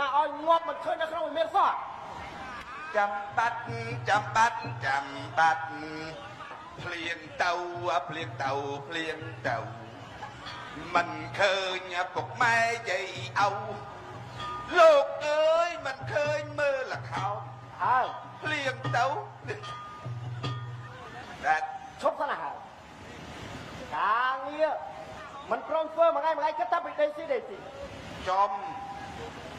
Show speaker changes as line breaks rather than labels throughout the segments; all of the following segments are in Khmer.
ណាឲ្យងាប់មិនឃើញនៅក្នុងវិមានសោះ
ចាំបាត់ចាំបាត់ចាំបាត់ភ្លៀងទៅភ្លៀងទៅភ្លៀងទៅមិនឃើញពុកម៉ែយាយឪលោកអើយមិនឃើញមើលល្ខោន
ហើយ
ភ្លៀងទៅតែ
ឈប់សិនណាហើយការងារមិនព្រមធ្វើមួយថ្ងៃមួយថ្ងៃគិតតែពីដេស៊ីដេស៊ី
ចំ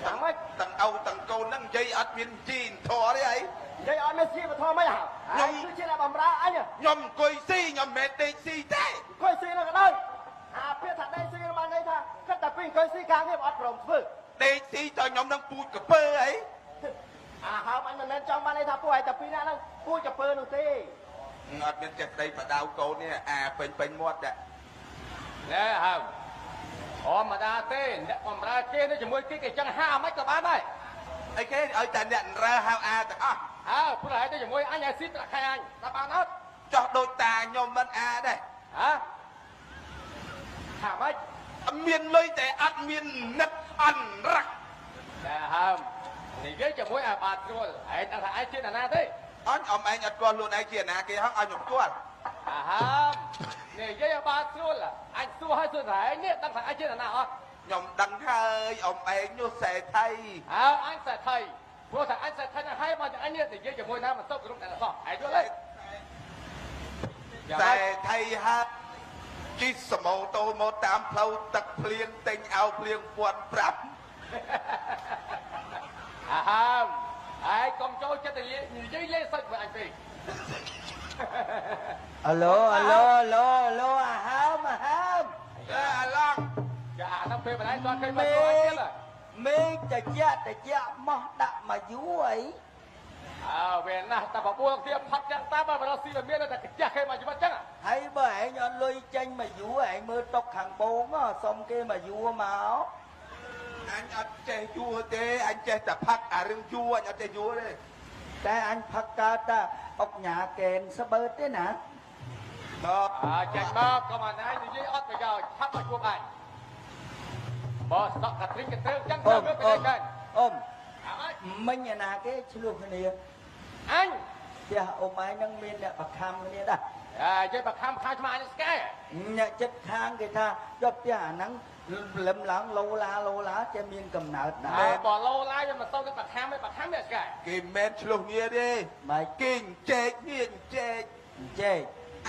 យ៉ាងម៉េច
ទាំងឪទាំងកូនហ្នឹងនិយាយអត់មានជីធរទេអី
និយាយអត់មានជីធរមិនហ่า
ខ្ញុំ
គឺជាអ្នកបំរើអញ
ខ្ញុំអង្គុយស៊ីខ្ញុំមិនមែនដេកស៊ីទេ
អង្គុយស៊ីនោះក៏ដោយអាពាក្យថាដេកស៊ីនោះបានន័យថាគិតតែពីអង្គុយស៊ីការងារអត់ព្រមធ្វើ
ដេកស៊ីតើខ្ញុំនឹងពូជកពើអី
អាហើមអញមិនមែនចង់បានន័យថាពួកឯងតែពីរនាក់ហ្នឹងពូជកពើនោះទេ
អត់មានចេះដីបដៅកូននេះអាពេញពេញមាត់ដែរ
ណែហើមធម្មតាទេអ្នកបំរើគេនេះជាមួយគេគេចង់ហាមិនក៏បានដែរ
អីគេឲ្យតែអ្នករើហៅអាទាំងអស់
អើព្រោះឯងទៅជាមួយអញឲ្យស៊ីប្រាក់ខែអញតែបានអត់
ចោះដូចតាខ្ញុំមិនអាដែរ
ហ៎ហាមិន
មានលុយតែអត់មាននឹកអន់រក
ណែហើមនិយាយជាមួយអាបាទស្រួលឯងដឹងថាឯងជាអ្នកណាទេ
អញអមឯងអត់ស្គាល់ខ្លួនឯងជាអ្នកណាគេហងឲ្យខ្ញុំស្គាល់
អាហើមនិយាយឲ្យបាទស្រួលអញសួរឲ្យសួរថាឯងនេះដឹងថាឯងជាអ្នកណាអត់
ខ្ញុំដឹងហើយអមឯងនោះសេដ្ឋី
អើអញសេដ្ឋីព្រោះថាអញសេដ្ឋីណាស់ហើយមកអញនេះនិយាយជាមួយណាមិនសុខគ្រប់តែសោះឯងយល់ទេ
សេដ្ឋីហើយជិះសម៉ូតូមកតាមផ្លូវទឹកភ្លៀងទិញអោភ្លៀងពាន់ប្រាប់
អាហើមឯងកុំចូលចិត្តនិយាយលេងសើចមួយអញពេក
អាឡូអាឡូអាឡូអាឡូអាហើមអាហើម
អាឡង
ចាអាហ្នឹងពេលបណ្ដាញគាត់ឃើញមកចូលអញទៀត
មេឃតិចតិចមកដាក់មកយូរអី
អើវាណាស់តែបបួលគ្នាផាត់ចឹងតាមបើរកស៊ីវាមានតែកាចាស់គេមកជីវិតចឹង
ហើយបើឯងអត់លុយចេញមកយូរឯងមើលតុកខាងបងសុំគេមកយូរមក
អញអត់ចេះយួរទេអញចេះតែផឹកអារឿងយួរអញអត់ចេះយួរទេ
តែអញផឹកកើតតាអុកញ៉ាកែនស្បើទេណា
បាទ
អើចេញមកកុំអាណានិយាយអត់ប្រយោជន៍ឆាប់មកជួបអញបើសក់កាទ្រីងកាទ្រើងចឹងទៅវាទៅកាន់
អ៊ំមិញអាណាគេឆ្លោះគ្នា
អញ
ផ្ទះអ៊ំឯងនឹងមានអ្នកប្រខំគ្នាដែរ
អើនិយាយប្រខំខាងឆ្មាអញស្កែ
អ្នកចិត្តខាងគេថាយកផ្ទះអាហ្នឹងលឹមឡើងលោឡាលោឡាចេះមានកំណើតដែរ
បើលោឡាវាមិនសូវទៅប្រខំទេប្រខំវាស្កែ
គេមិនឆ្លោះគ្នាទេ
ម៉េច
គេចែកគ្នាចែក
ចែក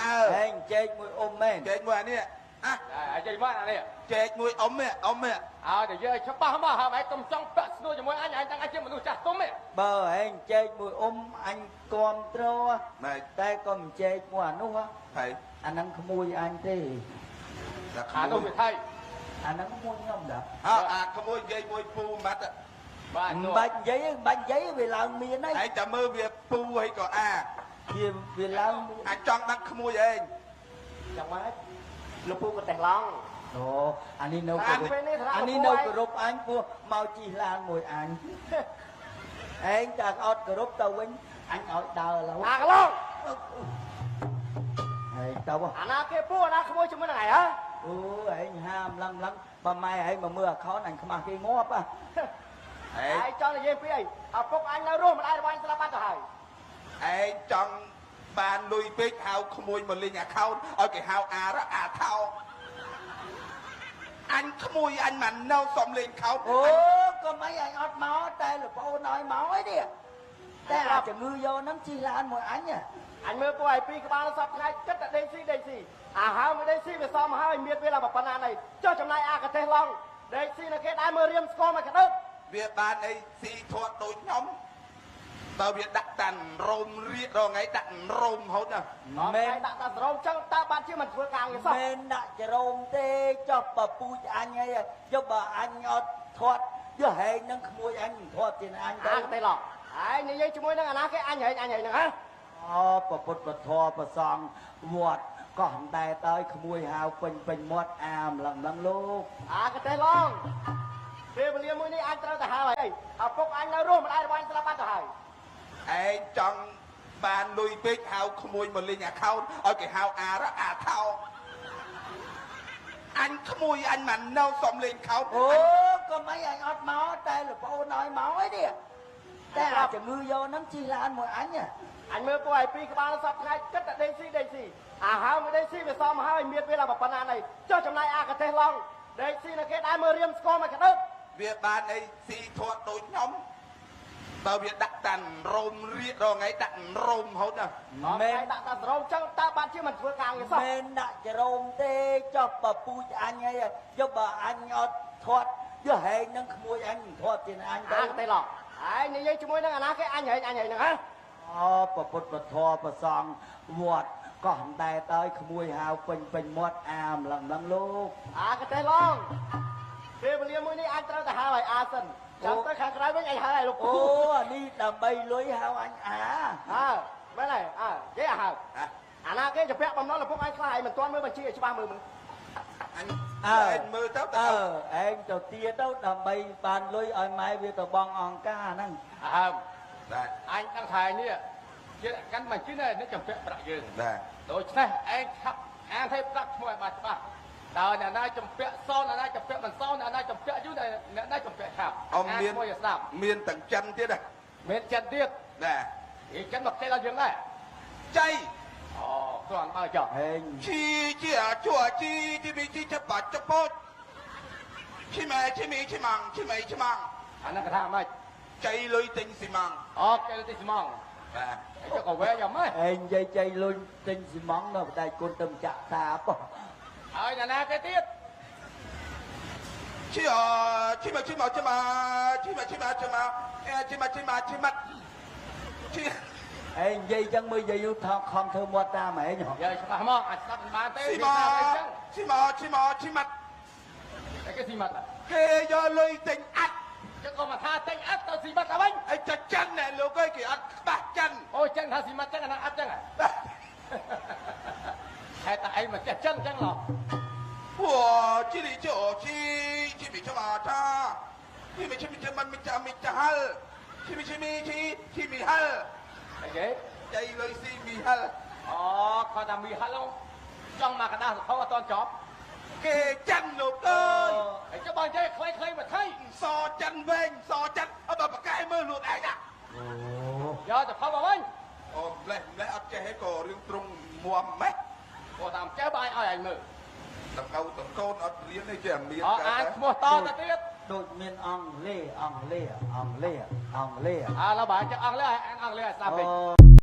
អើ
ហែងចែកមួយអ៊ំមែន
ចែកមួយអានេះអា
អានិយាយមកអានេះ
ចែកមួយអ៊ំនេះអ៊ំនេះ
អើនិយាយច្បាស់មកហើយឯងកុំចង់ពាក់ស្នួរជាមួយអញឯងដឹងអញជាមនុស្សចាស់ទុំទេ
បើឯងចែកមួយអ៊ំអញគាំទ្រតែកុំចែកមួយអានោះ
ហើយ
អាហ្នឹងក្មួយអញទេ
អានោះវាថៃ
អាហ្នឹងមួយខ្ញុំដែរ
អើអាក្មួយនិយាយមួយពូម៉ាត់
បាទ
មិនបាច់និយាយមិនបាច់និយាយវាឡើងមានហើយ
ឯងតែមើលវាពូហើយក៏អា
វាឡើង
អញចង់ដឹងក្មួយឯង
យ៉ាងម៉េចលោកពូក៏តេះឡង់
អូអានេះនៅគោរពអានេះនៅគោរពអញពោះមកជិះឡានមួយអញឯងតែអត់គោរពទៅវិញអញឲ្យដើរឡើយ
អាក្លង
ហើយទៅ
អាណាគេពូអាណាក្មួយជាមួយនឹងឯងហ៎
អូឯងហាមឡឹងឡឹងបើម៉ែឯងមកមើលអាខោនអញខ្មាស់គេងាប់ហ៎
ឯងចង់និយាយពីអីឪពុកអញនៅរស់ម្ដាយរបស់អញស្លាប់បាត់ទៅហើយ
ឯងចង់បានលុយពេកហៅក្មួយមកលេងអាខោនឲ្យគេហៅអារអាថោអញក្មួយអញមិននៅសុំលេងខោន
អូក៏មិនអញអត់មកតែលោកប្អូនឲ្យមកអីនេះតែអាជំងឺយកហ្នឹងជិះឡានមួយអញ
អញមើលពួកឯងពីរក្បាលសពថ្ងៃគិតតែដេកស៊ីដេកស៊ីអាហើមដេកស៊ីវាសមហើយមានវាឡើងប៉ុណ្ណានេះចុះចំណាយអាកាទេសឡង់ដេកស៊ីនៅគេដែរមើលរៀមស្គមឲ្យកដើប
វាបានអីស៊ីធាត់ដូចខ្ញុំបើវាដាក់តាន់រោមរៀករងថ្ងៃដាក់រោមហូតណា
មែន
ដាក់តារោមចឹងតើបានជាមិនធ្វើការងារសោះ
មែនដាក់ចរោមទេចុះបើពូជអញអីយកបើអញអត់ធាត់យកហែងនឹងក្មួយអញមិនធាត់ជាអញទៅ
អាទេឡងឯងនិយាយជាមួយនឹងអាណាគេអញហែងអញហែងហ្នឹងហ៎
អូពពុទ្ធពធប្រសងវត្តកោះតែតើក្មួយហៅពេញពេញមាត់អាមឡឹងឡឹងលោក
អាកទេឡងពេលវេលាមួយនេះអញត្រូវទៅហៅហើយឪពុកអញនៅរស់ម្ដាយរបស់អញស្លាប់បាត់ទៅហើយ
ឯងចង់បានលុយពេកហៅក្មួយមកលេងអាខោនឲ្យគេហៅអារអាថោអញក្មួយអញមិននៅសុំលេងខោន
អូ ក៏មិនអញអត់មកតែលប្អូនឲ្យមកអីនេះតែអាជំងឺយកហ្នឹងជិះឡានមួយអញ
អញមើលពួកឯងពីរក្បាលសពថ្ងៃគិតតែដេកស៊ីដេកស៊ីអាហើមដេកស៊ីវាសមហើយមានវាឡើងប៉ុណ្ណាណីចុះចំណាយអាកាទេសឡងដេកស៊ីនៅគេដែរមើលរៀមស្គមមកក្តើ
វាបានអីស៊ីធាត់ដូចខ្ញុំបើវាដាក់តាន់រោមរៀករងថ្ងៃដាក់រោមហូតណា
មែនដាក់តារោមចឹងតើបានជាមិនធ្វើការងារសោះ
មែនដាក់ចរោមទេចុះបើពូជអញអីយកបើអញអត់ធាត់យកហែងនឹងក្មួយអញធាត់ជាអញទៅ
អាកាទេសឡងឯងនិយាយជាមួយនឹងអាណាគេអញហែងអញហែងហ្នឹងហ៎
អូពពុទ្ធពធប្រសងវត្តកោះតែតើក្មួយហៅពេញពេញមាត់អាម្លឹងម្លឹងលោក
អាកាទេសឡងពេលវេលាមួយនេះអញត្រូវទៅហៅឲ្យអាសិនចាំទៅខាងក្រៅវិញអញហៅឲ្យលោក
អូអានេះដើម្បីលុយហៅអញអា
អើមែនហើយអើគេហៅអាណាគេจะពាក់បំណុលឪពុកអញខ្លះឯងមិនទាន់មើលបញ្ជីឲ្យច្បាស់មើលមើល
អញឯងមើលទៅ
អើឯងទៅទាទៅដើម្បីបានលុយឲ្យម៉ែវាទៅបងអង្គការហ្នឹង
អើ
បាទ
អញដឹងថានេះជាកាន់បញ្ជីនេះចំពាក់ប្រាក់យើង
បាទ
ដូច្នេះឯងឆាប់អានឲ្យប្រាក់ឈ្មោះឲ្យបានច្បាស់តើអ្នកណាចំពាក់សអ្នកណាចំពាក់មិនសអ្នកណាចំពាក់យូរអ្នកណាចំពាក់ឆាប់
អមមាន
មួយឲ្យស្ដាប់
មានទាំងចិនទៀតហ៎
មានចិនទៀត
បាទ
ឯចិនមកចេះដល់យើងដែរ
ចៃ
អូគ្រាន់បើចុះ
ហេង
ជីជាជួជីទីមីជីចាប់បាច់ចពោតឈីម៉ែឈីមីឈីម៉ងឈីមីឈីម៉ង
អាហ្នឹងគេថាម៉េច
ចៃលុយទិញស៊ីម៉ង
អូគេលុយទិញស៊ីម៉ង
បាទ
ចុះក៏វែយ៉ាងម៉េច
ឯងនិយាយចៃលុយទិញស៊ីម៉ងនៅបដៃគុណទៅចាក់តាប
ហើយណាណាគេទៀត
ឈីអឈីមកឈីមកឈីមកឈីមកឈីមកឈីមកឈីមកឈីមកឈីមកឈី
ឯងនិយាយចឹងមើលនិយាយយូរថងខំធ្វើមាត់តាមឯង
និយាយច្បាស់មកអាចស្ដាប់មិនបានទេ
ស៊ីមកឈីមកឈីមកឈីមក
តែគេស៊ីមក
គេយកលុយទិញអាត់
ចឹងក៏មកថាទិញអាត់ទៅស៊ីមកទៅវិញ
អីចាចិនណែលោកអើយគេអត់ខ្វះចិន
អូចិនថាស៊ីមកចឹងអាហ្នឹងអាត់ចឹងហេតុតែឯងមកចេះចិនចឹងឡោះ
我这里就去去米去马他，去米去米去มัน米จะ米จะฮัล去米去米去去米ฮัล
អីគេ
ใจเลยซีมีฮัล
អូគាត់ថាមីฮัลចង់មកកដាសខអត់តចប់
គេចិនលោកអើយ
អីចុះបងនិយាយខ្លីៗមកថៃ
សចិនវែងសចិនអត់បើបកែមើលលួតឯងណា
អូ
យកទៅផលមកវិញ
អូម្លេះម្លេះអត់ចេះឯក៏រឿងត្រង់មួមម៉េច
គាត់តាមចេះបើឲ្យឯងមើល
តកៅតកូនអត់រៀនទេចេះមាន
អអានឈ្មោះតទៅទៀត
ដូចមានអង់គ្លេសអង់គ្លេសអង់គ្លេសអង់គ្លេស
អើឡើយបើចេះអង់គ្លេសអានអង់គ្លេសឲ្យស្ដាប់តិច